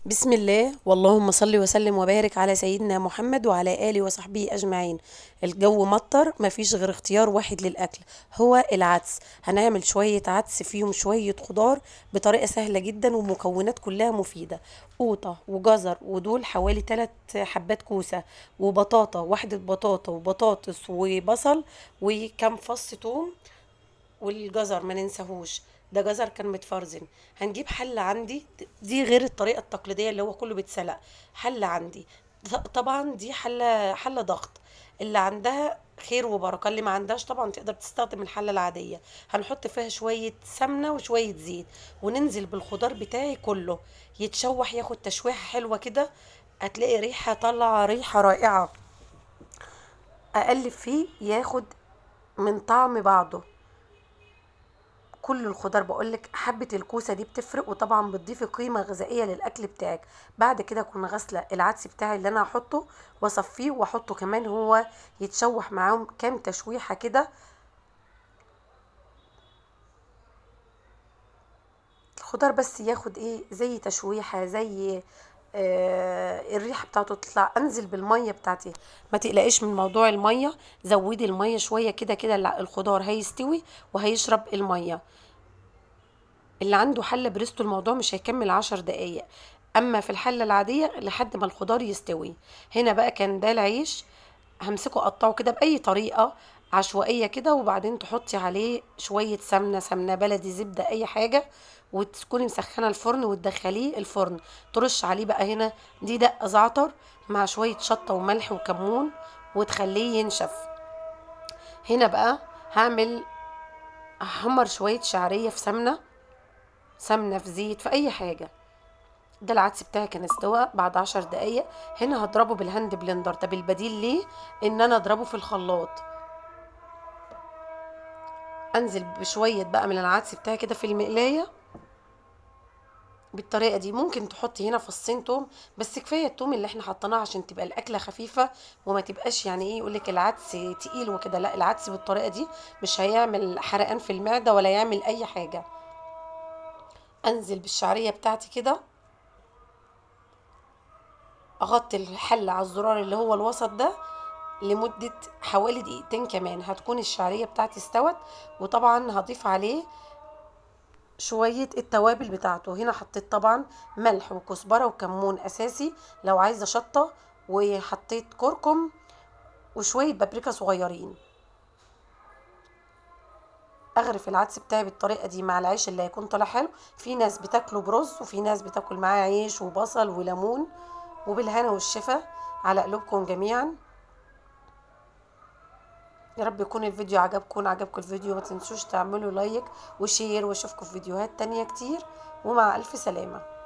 بسم الله، واللهم صل وسلم وبارك على سيدنا محمد وعلى آله وصحبه أجمعين. الجو مطر، مفيش غير اختيار واحد للأكل، هو العدس. هنعمل شوية عدس فيهم شوية خضار بطريقة سهلة جدا ومكونات كلها مفيدة. قوطة وجزر، ودول حوالي 3 حبات كوسة، وبطاطا، واحدة بطاطا وبطاطس وبصل وكم فص توم، والجزر ما ننساهوش، ده جزر كان متفرزن. هنجيب حلة عندي، دي غير الطريقة التقليدية اللي هو كله بيتسلق. حلة عندي طبعا دي حلة ضغط، اللي عندها خير وبركة، اللي ما عندهاش طبعا تقدر تستخدم الحلة العادية. هنحط فيها شوية سمنة وشوية زيت، وننزل بالخضار بتاعي كله يتشوح، ياخد تشويحة حلوة كده، هتلاقي ريحة طالعة، ريحة رائعة. اقلب فيه ياخد من طعم بعضه كل الخضار. بقولك حبة الكوسة دي بتفرق، وطبعا بتضيفي قيمة غذائية للأكل بتاعك. بعد كده أكون غاسلة العدس بتاعي اللي أنا هحطه وأصفيه، وأحطه كمان هو يتشوح معاهم كام تشويحة كده. الخضار بس ياخد إيه، زي تشويحة، زي الريحة بتاعته تطلع. أنزل بالمية بتاعتي، ما تقلقيش من موضوع المية، زودي المية شوية كده كده الخضار هيستوي وهيشرب المية. اللي عنده حلة بريستو الموضوع مش هيكمل 10 دقايق، أما في الحلة العادية لحد ما الخضار يستوي. هنا بقى كان ده العيش، همسكه أقطعه كده بأي طريقة عشوائية كده، وبعدين تحطي عليه شوية سمنة، سمنة بلدي، زبدة، أي حاجة، وتكوني مسخنة الفرن وتدخليه الفرن. ترش عليه بقى هنا دي دقة زعتر مع شوية شطة وملح وكمون، وتخليه ينشف. هنا بقى هحمر شوية شعرية في سمنة، سمنة في زيت، في أي حاجة. ده العدس بتاعي كان استوى بعد 10 دقايق. هنا هضربه بال hand blender. طب البديل ليه؟ إن أنا أضربه في الخلاط. أنزل بشوية بقى من العدس بتاعي كده في المقلاية بالطريقة دي. ممكن تحطي هنا فصين توم، بس كفاية التوم اللي احنا حطيناه عشان تبقى الأكلة خفيفة وما تبقاش يقولك العدس تقيل وكده. لا، العدس بالطريقة دي مش هيعمل حرقان في المعدة ولا يعمل أي حاجة. أنزل بالشعرية بتاعتي كده، أغطي الحلة على الزرار اللي هو الوسط ده لمدة حوالي دقيقتين كمان، هتكون الشعرية بتاعتي استوت. وطبعا هضيف عليه شوية التوابل بتاعته. هنا حطيت طبعا ملح وكزبرة وكمون أساسي، لو عايزة شطة، وحطيت كركم وشوية بابريكا صغيرين. اغرف العدس بتاعي بالطريقه دي مع العيش اللي هيكون طالع حلو. في ناس بتاكله برز، وفي ناس بتاكل معاه عيش وبصل وليمون. وبالهنا والشفا على قلوبكم جميعا. يا رب يكون الفيديو عجبكم. عجبكم الفيديو ما تنسوش تعملوا like و share، واشوفكم في فيديوهات تانية كتير، ومع الف سلامه.